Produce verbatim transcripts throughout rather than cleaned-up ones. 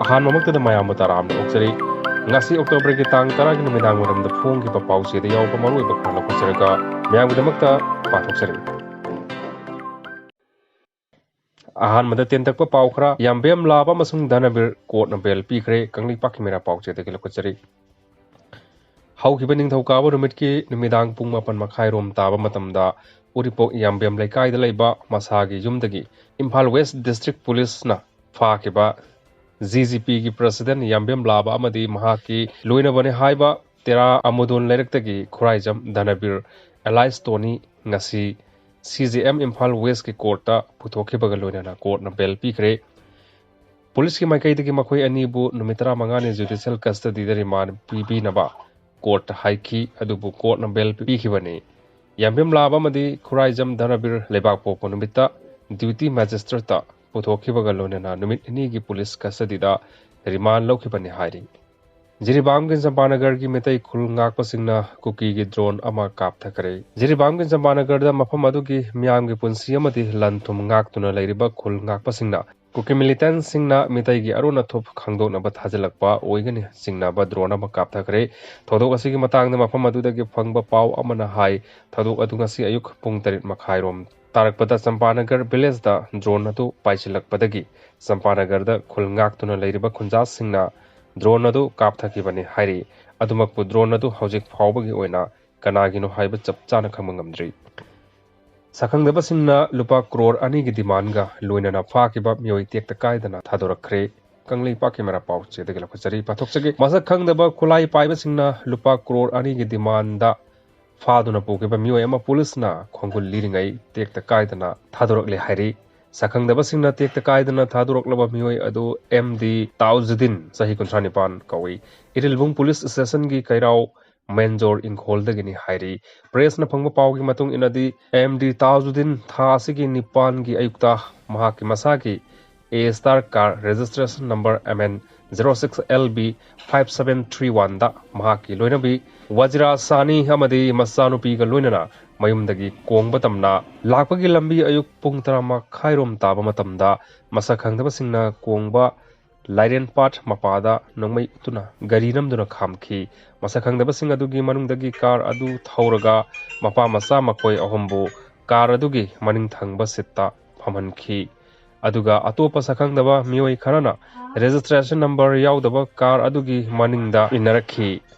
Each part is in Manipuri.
ꯑꯍꯥꯟꯕꯃꯛꯇꯗ ꯃꯌꯥꯝꯕꯨ ꯇꯔꯥꯝꯅ ꯑꯣꯛꯆꯔꯤ꯫ ꯉꯁꯤ ꯑꯣꯛꯇꯣꯕꯔꯒꯤ ꯇꯥꯡ ꯇꯔꯥꯒꯤ ꯅꯨꯃꯤꯗꯥꯡ ꯋꯥꯏꯔꯝꯗ ꯐꯣꯡꯈꯤꯕ ꯄꯥꯎꯆꯦꯗ ꯌꯥꯎꯕ ꯃꯔꯨꯑꯣꯏꯕ ꯈꯔ ꯂꯧꯈꯠꯆꯔꯒ ꯃꯌꯥꯝꯒꯤꯗꯃꯛꯇ ꯄꯥꯊꯣꯛꯆꯔꯤ꯫ ꯑꯍꯥꯟꯕꯗ ꯇꯦꯟꯇꯛꯄ ꯄꯥꯎ ꯈꯔ꯫ ꯌꯥꯝꯕꯦꯝ ꯂꯥꯕ ꯑꯃꯁꯨꯡ ꯙꯅꯕꯤꯔ ꯀꯣꯔꯠꯅ ꯕꯦꯜ ꯄꯤꯈ꯭ꯔꯦ꯫ ꯀꯪꯂꯩꯄꯥꯛꯀꯤ ꯃꯩꯔꯥ ꯄꯥꯎꯆꯦꯗꯒꯤ ꯂꯧꯈꯠꯆꯔꯤ꯫ ꯍꯧꯈꯤꯕ ꯅꯤꯡꯊꯧꯀꯥꯕ ꯅꯨꯃꯤꯠꯀꯤ ꯅꯨꯃꯤꯗꯥꯡ ꯄꯨꯡ ꯃꯥꯄꯟ ꯃꯈꯥꯏꯔꯣꯝ ꯇꯥꯕ ꯃꯇꯝꯗ ꯎꯔꯤꯄꯣꯛ ꯌꯥꯝꯕꯦꯝ ꯂꯩꯀꯥꯏꯗ ꯂꯩꯕ ꯃꯁꯥꯒꯤ ꯌꯨꯝꯗꯒꯤ ꯏꯝꯐꯥꯜ ꯋꯦꯁ ꯗꯤꯁꯇ꯭ꯔꯤꯛ ꯄꯨꯂꯤꯁꯅ ꯐꯥꯈꯤꯕ ꯖꯤ ꯖꯤ ꯄꯤꯒꯤ ꯄ꯭ꯔꯁꯤꯗꯦꯟ ꯌꯥꯝꯕꯦꯝ ꯂꯥꯕ ꯑꯃꯗꯤ ꯃꯍꯥꯛꯀꯤ ꯂꯣꯏꯅꯕꯅꯤ ꯍꯥꯏꯕ ꯇꯦꯔꯥ ꯑꯃꯨꯗꯣꯟ ꯂꯩꯔꯛꯇꯒꯤ ꯈꯨꯔꯥꯏꯖꯝ ꯙꯅꯕꯤꯔ ꯑꯦꯂꯥꯏꯁ ꯇꯣꯅꯤ ꯉꯁꯤ ꯁꯤ ꯖꯤ ꯑꯦꯝ ꯏꯝꯐꯥꯜ ꯋꯦꯁꯀꯤ ꯀꯣꯔꯠꯇ ꯄꯨꯊꯣꯛꯈꯤꯕꯒ ꯂꯣꯏꯅꯅ ꯀꯣꯔꯠꯅ ꯕꯦꯜ ꯄꯤꯈ꯭ꯔꯦ꯫ ꯄꯨꯂꯤꯁꯀꯤ ꯃꯥꯏꯀꯩꯗꯒꯤ ꯃꯈꯣꯏ ꯑꯅꯤꯕꯨ ꯅꯨꯃꯤꯠ ꯇꯔꯥꯃꯉꯥꯅꯤ ꯖꯨꯗꯤꯁꯤꯌꯦꯜ ꯀꯁꯇꯗꯤꯗ ꯔꯤꯃꯥꯟ ꯄꯤꯕꯤꯅꯕ ꯀꯣꯔꯠꯇ ꯍꯥꯏꯈꯤ, ꯑꯗꯨꯕꯨ ꯀꯣꯔꯠꯅ ꯕꯦꯜ ꯄꯤꯈꯤꯕꯅꯤ꯫ ꯌꯥꯝꯕꯦꯝ ꯂꯥꯕ ꯑꯃꯗꯤ ꯈꯨꯔꯥꯏꯖꯝ ꯙꯅꯕꯤꯔ ꯂꯩꯕꯥꯛꯄꯣꯛꯄ ꯅꯨꯃꯤꯠꯇ ꯗ꯭ꯌꯨꯇꯤ ꯃꯦꯖꯤꯁꯇ꯭ꯔꯦꯠꯇ ꯄꯨꯊꯣꯛꯈꯤꯕꯒ ꯂꯣꯏꯅꯅ ꯅꯨꯃꯤꯠ ꯅꯤꯅꯤꯒꯤ ꯄꯨꯂꯤꯁ ꯀꯁꯇꯗꯤꯗ ꯔꯤꯃꯥꯟ ꯂꯧꯈꯤꯕꯅꯤ ꯍꯥꯏꯔꯤ꯫ ꯖꯤꯔꯤꯕꯥꯝꯒꯤ ꯆꯝꯄꯥꯅꯒꯔꯒꯤ ꯃꯤꯇꯩ ꯈꯨꯜ ꯉꯥꯛꯄꯁꯤꯡꯅ ꯀꯨꯀꯤꯒꯤ ꯗ꯭ꯔꯣꯟ ꯑꯃ ꯀꯥꯞꯊꯈꯔꯦ꯫ ꯖꯤꯔꯤꯕꯥꯝꯒꯤ ꯆꯝꯄꯥꯅꯒꯔꯗ ꯃꯐꯝ ꯑꯗꯨꯒꯤ ꯃꯤꯌꯥꯝꯒꯤ ꯄꯨꯟꯁꯤ ꯑꯃꯗꯤ ꯂꯟ ꯊꯨꯝ ꯉꯥꯛꯇꯨꯅ ꯂꯩꯔꯤꯕ ꯈꯨꯜ ꯉꯥꯛꯄꯁꯤꯡꯅ ꯀꯨꯀꯤ ꯃꯤꯂꯤꯇꯦꯟꯠꯁꯤꯡꯅ ꯃꯤꯇꯩꯒꯤ ꯑꯔꯣꯟ ꯑꯊꯨꯞ ꯈꯪꯗꯣꯛꯅꯕ ꯊꯥꯖꯤꯜꯂꯛꯄ ꯑꯣꯏꯒꯅꯤ ꯆꯤꯡꯅꯕ ꯗ꯭ꯔꯣꯟ ꯑꯃ ꯀꯥꯞꯊꯈ꯭ꯔꯦ꯫ ꯊꯧꯗꯣꯛ ꯑꯁꯤꯒꯤ ꯃꯇꯥꯡꯗ ꯃꯐꯝ ꯑꯗꯨꯗꯒꯤ ꯐꯪꯕ ꯄꯥꯎ ꯑꯃꯅ ꯍꯥꯏ, ꯊꯧꯗꯣꯛ ꯑꯗꯨ ꯉꯁꯤ ꯑꯌꯨꯛ ꯄꯨꯡ ꯇꯔꯦꯠ ꯃꯈꯥꯏꯔꯣꯝ ꯇꯥꯔꯛꯄꯗ ꯆꯝꯄꯥꯅꯒꯔ ꯚꯤꯂꯦꯖꯇ ꯗ꯭ꯔꯣꯟ ꯑꯗꯨ ꯄꯥꯏꯁꯤꯜꯂꯛꯄꯗꯒꯤ ꯆꯝꯄꯥꯅꯒꯔꯗ ꯈꯨꯜ ꯉꯥꯛꯇꯨꯅ ꯂꯩꯔꯤꯕ ꯈꯨꯟꯖꯥꯁꯤꯡꯅ ꯗ꯭ꯔꯣꯟ ꯑꯗꯨ ꯀꯥꯞꯊꯈꯤꯕꯅꯤ ꯍꯥꯏꯔꯤ꯫ ꯑꯗꯨꯃꯛꯄꯨ ꯗ꯭ꯔꯣꯟ ꯑꯗꯨ ꯍꯧꯖꯤꯛ ꯐꯥꯎꯕꯒꯤ ꯑꯣꯏꯅ ꯀꯅꯥꯒꯤꯅꯣ ꯍꯥꯏꯕ ꯆꯞ ꯆꯥꯅ ꯈꯪꯕ ꯉꯝꯗ꯭ꯔꯤ꯫ ꯁꯛꯈꯪꯗꯕꯁꯤꯡꯅ ꯂꯨꯄꯥ ꯀ꯭ꯔꯣꯔ ꯑꯅꯤꯒꯤ ꯗꯤꯃꯥꯟꯒ ꯂꯣꯏꯅꯅ ꯐꯥꯈꯤꯕ ꯃꯤꯑꯣꯏ ꯇꯦꯛꯇ ꯀꯥꯏꯗꯅ ꯊꯥꯗꯣꯔꯛꯈ꯭ꯔꯦ꯫ ꯀꯪꯂꯩꯄꯥꯛꯀꯤ ꯃꯩꯔꯥ ꯄꯥꯎꯆꯦꯗꯒꯤ ꯂꯧꯈꯠꯆꯔꯤ꯫ ꯄꯥꯊꯣꯛꯆꯒꯦ꯫ ꯃꯁꯛ ꯈꯪꯗꯕ ꯈꯨꯠꯂꯥꯏ ꯄꯥꯏꯕꯁꯤꯡꯅ ꯂꯨꯄꯥ ꯀ꯭ꯔꯣꯔ ꯑꯅꯤꯒꯤ ꯗꯤꯃꯥꯟꯗ ꯐꯥꯗꯨꯅ ꯄꯨꯈꯤꯕ ꯃꯤꯑꯣꯏ ꯑꯃ ꯄꯨꯂꯤꯁꯅ ꯈꯣꯡꯒꯨꯜ ꯂꯤꯔꯤꯉꯩ ꯇꯦꯛꯇ ꯀꯥꯏꯗꯅ ꯊꯥꯗꯣꯔꯛꯂꯦ ꯍꯥꯏꯔꯤ꯫ ꯁꯛꯈꯪꯗꯕꯁꯤꯡꯅ ꯇꯦꯛꯇ ꯀꯥꯏꯗꯅ ꯊꯥꯗꯣꯔꯛꯂꯕ ꯃꯤꯑꯣꯏ ꯑꯗꯨ ꯑꯦꯝ ꯗꯤ ꯇꯥꯎꯖꯨꯗꯤꯟ, ꯆꯍꯤ ꯀꯨꯟꯊ꯭ꯔꯥ ꯅꯤꯄꯥꯟ ꯀꯧꯏ꯫ ꯏꯔꯤꯜꯕꯨꯡ ꯄꯨꯂꯤꯁ ꯁ꯭ꯇꯦꯁꯟꯒꯤ ꯀꯩꯔꯥꯎ ꯃꯦꯟꯖꯣꯔ ꯏꯪꯈꯣꯜꯗꯒꯤꯅꯤ ꯍꯥꯏꯔꯤ꯫ ꯄ꯭ꯔꯦꯁꯅ ꯐꯪꯕ ꯄꯥꯎꯒꯤ ꯃꯇꯨꯡ ꯏꯟꯅꯗꯤ, ꯑꯦꯝ ꯗꯤ ꯇꯥꯖꯨꯗꯤꯟ ꯊꯥ ꯑꯁꯤꯒꯤ ꯅꯤꯄꯥꯟꯒꯤ ꯑꯌꯨꯛꯇ ꯃꯍꯥꯛꯀꯤ ꯃꯁꯥꯒꯤ A star car registration number M N zero six L B five seven three ꯋꯥꯟꯗ ꯃꯍꯥꯛꯀꯤ ꯂꯣꯏꯅꯕꯤ ꯋꯖꯤꯔꯥ ꯁꯥꯅꯤ ꯑꯃꯗꯤ ꯃꯆꯥꯅꯨꯄꯤꯒ ꯂꯣꯏꯅꯅ ꯃꯌꯨꯝꯗꯒꯤ ꯀꯣꯡꯕ ꯇꯝꯅ ꯂꯥꯛꯄꯒꯤ ꯂꯝꯕꯤ ꯑꯌꯨꯛ ꯄꯨꯡ ꯇꯔꯥ ꯃꯈꯥꯏꯔꯣꯝ ꯇꯥꯕ ꯃꯇꯝꯗ ꯃꯁꯛ ꯈꯪꯗꯕꯁꯤꯡꯅ ꯀꯣꯡꯕ ꯂꯥꯏꯔꯦꯟꯄꯥꯠ ꯃꯄꯥꯗ ꯅꯣꯡꯃꯩ ꯎꯠꯇꯨꯅ ꯒꯥꯔꯤ ꯅꯝꯗꯨꯅ ꯈꯥꯝꯈꯤ꯫ ꯃꯁꯛ ꯈꯪꯗꯕꯁꯤꯡ ꯑꯗꯨꯒꯤ ꯃꯅꯨꯡꯗꯒꯤ ꯀꯥꯔ ꯑꯗꯨ ꯊꯧꯔꯒ ꯃꯄꯥ ꯃꯆꯥ ꯃꯈꯣꯏ ꯑꯍꯨꯝꯕꯨ ꯀꯥꯔ ꯑꯗꯨꯒꯤ ꯃꯅꯤꯡ ꯊꯪꯕ ꯁꯤꯠꯇ ꯐꯝꯍꯟꯈꯤ꯫ ꯑꯗꯨꯒ ꯑꯇꯣꯞꯄ ꯁꯛꯈꯪꯗꯕ ꯃꯤꯑꯣꯏ ꯈꯔꯅ ꯔꯦꯖꯤꯁꯇ꯭ꯔꯦꯁꯟ ꯅꯝꯕꯔ ꯌꯥꯎꯗꯕ ꯀꯥꯔ ꯑꯗꯨꯒꯤ ꯃꯅꯤꯡꯗ ꯏꯟꯅꯔꯛꯈꯤ꯫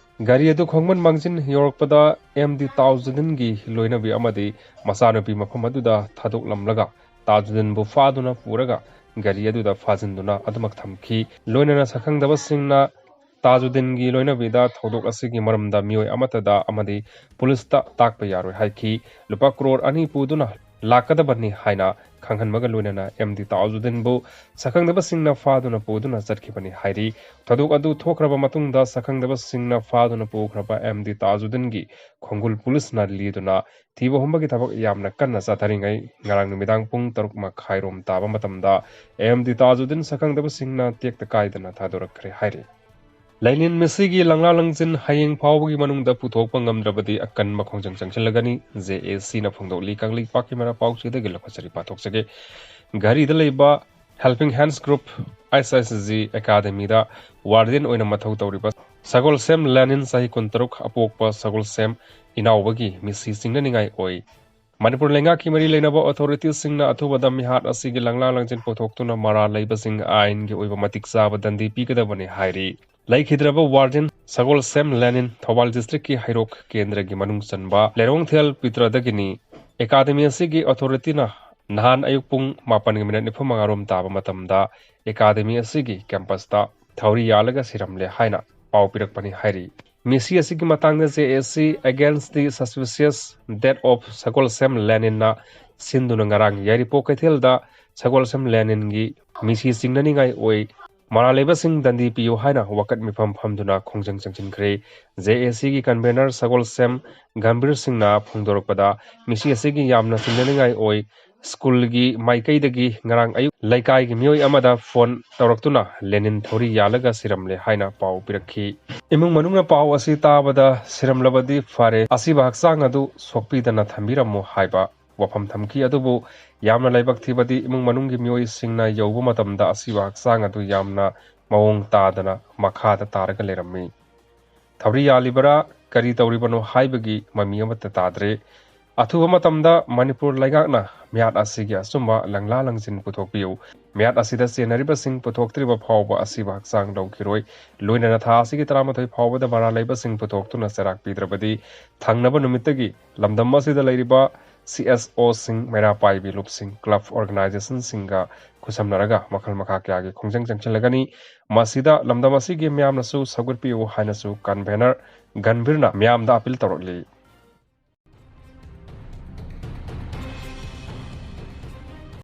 ꯒꯥꯔꯤ ꯑꯗꯨ ꯈꯣꯡꯃꯟ ꯃꯥꯡꯖꯤꯟ ꯌꯧꯔꯛꯄꯗ ꯑꯦꯝ ꯗꯤ ꯇꯥꯖꯨꯗꯤꯟꯒꯤ ꯂꯣꯏꯅꯕꯤ ꯑꯃꯗꯤ ꯃꯆꯥꯅꯨꯄꯤ ꯃꯐꯝ ꯑꯗꯨꯗ ꯊꯥꯗꯣꯛꯂꯝꯂꯒ ꯇꯥꯖꯨꯗꯤꯟꯕꯨ ꯐꯥꯗꯨꯅ ꯄꯨꯔꯒ ꯒꯥꯔꯤ ꯑꯗꯨꯗ ꯐꯥꯖꯤꯟꯗꯨꯅ ꯑꯗꯨꯃꯛ ꯊꯝꯈꯤ꯫ ꯂꯣꯏꯅꯅ ꯁꯛꯈꯪꯗꯕꯁꯤꯡꯅ ꯇꯥꯖꯨꯗꯤꯟꯒꯤ ꯂꯣꯏꯅꯕꯤꯗ ꯊꯧꯗꯣꯛ ꯑꯁꯤꯒꯤ ꯃꯔꯝꯗ ꯃꯤꯑꯣꯏ ꯑꯃꯠꯇꯗ ꯑꯃꯗꯤ ꯄꯨꯂꯤꯁꯇ ꯇꯥꯛꯄ ꯌꯥꯔꯣꯏ ꯍꯥꯏꯈꯤ꯫ ꯂꯨꯄꯥ ꯀ꯭ꯔꯣꯔ ꯑꯅꯤ ꯄꯨꯗꯨꯅ ꯂꯥꯛꯀꯗꯕꯅꯤ ꯍꯥꯏꯅ ꯈꯪꯍꯟꯕꯒ ꯂꯣꯏꯅꯅ ꯑꯦꯝ ꯗꯤ ꯇꯥꯖꯨꯗꯤꯟꯕꯨ ꯁꯛꯈꯪꯗꯕꯁꯤꯡꯅ ꯐꯥꯗꯨꯅ ꯄꯨꯗꯨꯅ ꯆꯠꯈꯤꯕꯅꯤ ꯍꯥꯏꯔꯤ꯫ ꯊꯧꯗꯣꯛ ꯑꯗꯨ ꯊꯣꯛꯈ꯭ꯔꯕ ꯃꯇꯨꯡꯗ ꯁꯛꯈꯪꯗꯕꯁꯤꯡꯅ ꯐꯥꯗꯨꯅ ꯄꯨꯈ꯭ꯔꯕ ꯑꯦꯝ ꯗꯤ ꯇꯥꯖꯨꯗꯤꯟꯒꯤ ꯈꯣꯡꯒꯨꯜ ꯄꯨꯂꯤꯁꯅ ꯂꯤꯗꯨꯅ ꯊꯤꯕ ꯍꯨꯝꯕꯒꯤ ꯊꯕꯛ ꯌꯥꯝꯅ ꯀꯟꯅ ꯆꯠꯊꯔꯤꯉꯩ ꯉꯔꯥꯡ ꯅꯨꯃꯤꯗꯥꯡ ꯄꯨꯡ ꯇꯔꯨꯛ ꯃꯈꯥꯏꯔꯣꯝ ꯇꯥꯕ ꯃꯇꯝꯗ ꯑꯦꯝ ꯗꯤ ꯇꯥꯖꯨꯗꯤꯟ ꯁꯛꯈꯪꯗꯕꯁꯤꯡꯅ ꯇꯦꯛꯇ ꯀꯥꯏꯗꯅ ꯊꯥꯗꯣꯔꯛꯈ꯭ꯔꯦ ꯍꯥꯏꯔꯤ꯫ ꯂꯥꯏꯅꯤꯟ ꯃꯦꯁꯤꯒꯤ ꯂꯪꯂꯥ ꯂꯪꯖꯤꯟ ꯍꯌꯦꯡ ꯐꯥꯎꯕꯒꯤ ꯃꯅꯨꯡꯗ ꯄꯨꯊꯣꯛꯄ ꯉꯝꯗ꯭ꯔꯕꯗꯤ ꯑꯀꯟꯕ ꯈꯣꯡꯖꯪ ꯆꯪꯁꯤꯜꯂꯒꯅꯤ, ꯖꯦ ꯑꯦ ꯁꯤꯅ ꯐꯣꯡꯗꯣꯛꯂꯤ꯫ ꯀꯪꯂꯩꯄꯥꯛꯀꯤ ꯃꯔꯥ ꯄꯥꯎꯆꯦꯗꯒꯤ ꯂꯧꯈꯠꯆꯔꯤ, ꯄꯥꯊꯣꯛꯆꯒꯦ꯫ ꯘꯔꯤꯗ ꯂꯩꯕ helping hands group H H G ꯑꯦꯀꯥꯗꯃꯤꯗ ꯋꯥꯔꯗꯦꯟ ꯑꯣꯏꯅ ꯃꯊꯧ ꯇꯧꯔꯤꯕ ꯁꯒꯣꯜꯁꯦꯝ ꯂꯦꯅꯤꯟ, ꯆꯍꯤ ꯀꯨꯟꯇꯔꯨꯛ, ꯑꯄꯣꯛꯄ ꯁꯒꯣꯜꯁꯦꯝ ꯏꯅꯥꯎꯕꯒꯤ ꯃꯤꯁꯤ ꯆꯤꯡꯅꯅꯤꯡꯉꯥꯏ ꯑꯣꯏ꯫ ꯃꯅꯤꯄꯨꯔ ꯂꯩꯉꯥꯛꯀꯤ ꯃꯔꯤ ꯂꯩꯅꯕ ꯑꯣꯊꯣꯔꯤꯇꯤꯁꯤꯡꯅ ꯑꯊꯨꯕꯗ ꯃꯤꯍꯥꯠ ꯑꯁꯤꯒꯤ ꯂꯪꯂꯥ ꯂꯪꯖꯤꯟ ꯄꯨꯊꯣꯛꯇꯨꯅ ꯃꯔꯥꯜ ꯂꯩꯕꯁꯤꯡ ꯑꯥꯏꯟꯒꯤ ꯑꯣꯏꯕ ꯃꯇꯤꯛ ꯆꯥꯕ ꯗꯟꯗꯤ ꯄꯤꯒꯗꯕꯅꯤ ꯍꯥꯏꯔꯤ꯫ ꯂꯩꯈꯤꯗ꯭ꯔꯕ ꯋꯥꯔꯗꯦꯟ ꯁꯒꯣꯜꯁꯦꯝ ꯂꯦꯅꯤꯟ ꯊꯧꯕꯥꯜ ꯗꯤꯁꯇ꯭ꯔꯤꯛꯀꯤ ꯍꯩꯔꯣꯛ ꯀꯦꯟꯗ꯭ꯔꯒꯤ ꯃꯅꯨꯡ ꯆꯟꯕ ꯂꯩꯔꯣꯡꯊꯦꯜ ꯄꯤꯇ꯭ꯔꯗꯒꯤꯅꯤ꯫ ꯑꯦꯀꯥꯗꯃꯤ ꯑꯁꯤꯒꯤ ꯑꯣꯊꯣꯔꯤꯇꯤꯅ ꯅꯍꯥꯟ ꯑꯌꯨꯛ ꯄꯨꯡ ꯃꯥꯄꯟꯒ ꯃꯤꯅꯠ ꯅꯤꯐꯨ ꯃꯉꯥ ꯔꯣꯝ ꯇꯥꯕ ꯃꯇꯝꯗ ꯑꯦꯀꯥꯗꯃꯤ ꯑꯁꯤꯒꯤ ꯀꯦꯝꯄꯁꯇ ꯊꯧꯔꯤ ꯌꯥꯜꯂꯒ ꯁꯤꯔꯝꯂꯦ ꯍꯥꯏꯅ ꯄꯥꯎ ꯄꯤꯔꯛꯄꯅꯤ ꯍꯥꯏꯔꯤ꯫ ꯃꯤꯁꯤ ꯑꯁꯤꯒꯤ ꯃꯇꯥꯡꯗ ꯖꯦ ꯑꯦ ꯁꯤ Against the Suspicious Death of ꯁꯒꯣꯜꯁꯦꯝ ꯂꯦꯅꯤꯟꯅ ꯁꯤꯟꯗꯨꯅ ꯉꯔꯥꯡ ꯌꯥꯏꯔꯤꯄꯣꯛ ꯀꯩꯊꯦꯜꯗ ꯁꯒꯣꯜꯁꯦꯝ ꯂꯦꯅꯤꯟꯒꯤ ꯃꯤꯁꯤ ꯆꯤꯡꯅꯅꯤꯡꯉꯥꯏ ꯑꯣꯏ ꯃꯔꯥꯜ ꯂꯩꯕꯁꯤꯡ ꯗꯟꯗꯤ ꯄꯤꯌꯨ ꯍꯥꯏꯅ ꯋꯥꯀꯠ ꯃꯤꯐꯝ ꯐꯝꯗꯨꯅ ꯈꯣꯡꯖꯪ ꯆꯪꯁꯤꯟꯈ꯭ꯔꯦ꯫ ꯖꯦ ꯑꯦ ꯁꯤꯒꯤ ꯀꯟꯚꯦꯅꯔ ꯁꯒꯣꯜꯁꯦꯝ ꯒꯝꯚꯤꯔ ꯁꯤꯡꯅ ꯐꯣꯡꯗꯣꯔꯛꯄꯗ ꯃꯤꯁꯤ ꯑꯁꯤꯒꯤ ꯌꯥꯝꯅ ꯆꯤꯡꯅꯅꯤꯡꯉꯥꯏ ꯑꯣꯏ꯫ ꯁ꯭ꯀꯨꯜꯒꯤ ꯃꯥꯏꯀꯩꯗꯒꯤ ꯉꯔꯥꯡ ꯑꯌꯨꯛ ꯂꯩꯀꯥꯏꯒꯤ ꯃꯤꯑꯣꯏ ꯑꯃꯗ ꯐꯣꯟ ꯇꯧꯔꯛꯇꯨꯅ ꯂꯦꯅꯤꯟ ꯊꯧꯔꯤ ꯌꯥꯜꯂꯒ ꯁꯤꯔꯝꯂꯦ ꯍꯥꯏꯅ ꯄꯥꯎ ꯄꯤꯔꯛꯈꯤ꯫ ꯏꯃꯨꯡ ꯃꯅꯨꯡꯅ ꯄꯥꯎ ꯑꯁꯤ ꯇꯥꯕꯗ ꯁꯤꯔꯝꯂꯕꯗꯤ ꯐꯔꯦ, ꯑꯁꯤꯕ ꯍꯛꯆꯥꯡ ꯑꯗꯨ ꯁꯣꯛꯄꯤꯗꯅ ꯊꯝꯕꯤꯔꯝꯃꯨ ꯍꯥꯏꯕ ꯋꯥꯐꯝ ꯊꯝꯈꯤ꯫ ꯑꯗꯨꯕꯨ ꯌꯥꯝꯅ ꯂꯥꯏꯕꯛ ꯊꯤꯕꯗꯤ, ꯏꯃꯨꯡ ꯃꯅꯨꯡꯒꯤ ꯃꯤꯑꯣꯏꯁꯤꯡꯅ ꯌꯧꯕ ꯃꯇꯝꯗ ꯑꯁꯤꯕ ꯍꯛꯆꯥꯡ ꯑꯗꯨ ꯌꯥꯝꯅ ꯃꯑꯣꯡ ꯇꯥꯗꯅ ꯃꯈꯥꯗ ꯇꯥꯔꯒ ꯂꯩꯔꯝꯃꯤ꯫ ꯊꯧꯔꯤ ꯌꯥꯜꯂꯤꯕꯔꯥ, ꯀꯔꯤ ꯇꯧꯔꯤꯕꯅꯣ ꯍꯥꯏꯕꯒꯤ ꯃꯃꯤ ꯑꯃꯠꯇ ꯇꯥꯗ꯭ꯔꯦ꯫ ꯑꯊꯨꯕ ꯃꯇꯝꯗ ꯃꯅꯤꯄꯨꯔ ꯂꯩꯉꯥꯛꯅ ꯃꯤꯍꯥꯠ ꯑꯁꯤꯒꯤ ꯑꯆꯨꯝꯕ ꯂꯪꯂꯥ ꯂꯪꯁꯤꯟ ꯄꯨꯊꯣꯛꯄꯤꯌꯨ꯫ ꯃꯤꯍꯥꯠ ꯑꯁꯤꯗ ꯆꯦꯟꯅꯔꯤꯕꯁꯤꯡ ꯄꯨꯊꯣꯛꯇ꯭ꯔꯤꯕ ꯐꯥꯎꯕ ꯑꯁꯤꯕ ꯍꯛꯆꯥꯡ ꯂꯧꯈꯤꯔꯣꯏ꯫ ꯂꯣꯏꯅꯅ ꯊꯥ ꯑꯁꯤꯒꯤ ꯇꯔꯥꯃꯥꯊꯣꯏ ꯐꯥꯎꯕꯗ ꯃꯔꯥꯜ ꯂꯩꯕꯁꯤꯡ ꯄꯨꯊꯣꯛꯇꯨꯅ ꯆꯩꯔꯥꯛ ꯄꯤꯗ꯭ꯔꯕꯗꯤ, ꯊꯪꯅꯕ ꯅꯨꯃꯤꯠꯇꯒꯤ ꯂꯝꯗꯝ ꯑꯁꯤꯗ ꯂꯩꯔꯤꯕ ꯁꯤ ꯑꯦꯁ ꯑꯣꯁꯤꯡ, ꯃꯩꯔꯥ ꯄꯥꯏꯕꯤ ꯂꯨꯞꯁꯤꯡ, ꯀ꯭ꯂꯕ ꯑꯣꯔꯒꯅꯥꯏꯖꯦꯁꯟꯁꯤꯡꯒ ꯈꯨꯠꯁꯝꯅꯔꯒ ꯃꯈꯜ ꯃꯈꯥ ꯀꯌꯥꯒꯤ ꯈꯣꯡꯖꯪ ꯆꯪꯁꯤꯜꯂꯒꯅꯤ꯫ ꯃꯁꯤꯗ ꯂꯝꯗꯝ ꯑꯁꯤꯒꯤ ꯃꯤꯌꯥꯝꯅꯁꯨ ꯁꯧꯒꯠꯄꯤꯌꯨ ꯍꯥꯏꯅꯁꯨ ꯀꯟꯚꯦꯅꯔ ꯒꯟꯚꯤꯔꯅ ꯃꯤꯌꯥꯝꯗ ꯑꯄꯤꯜ ꯇꯧꯔꯛꯂꯤ꯫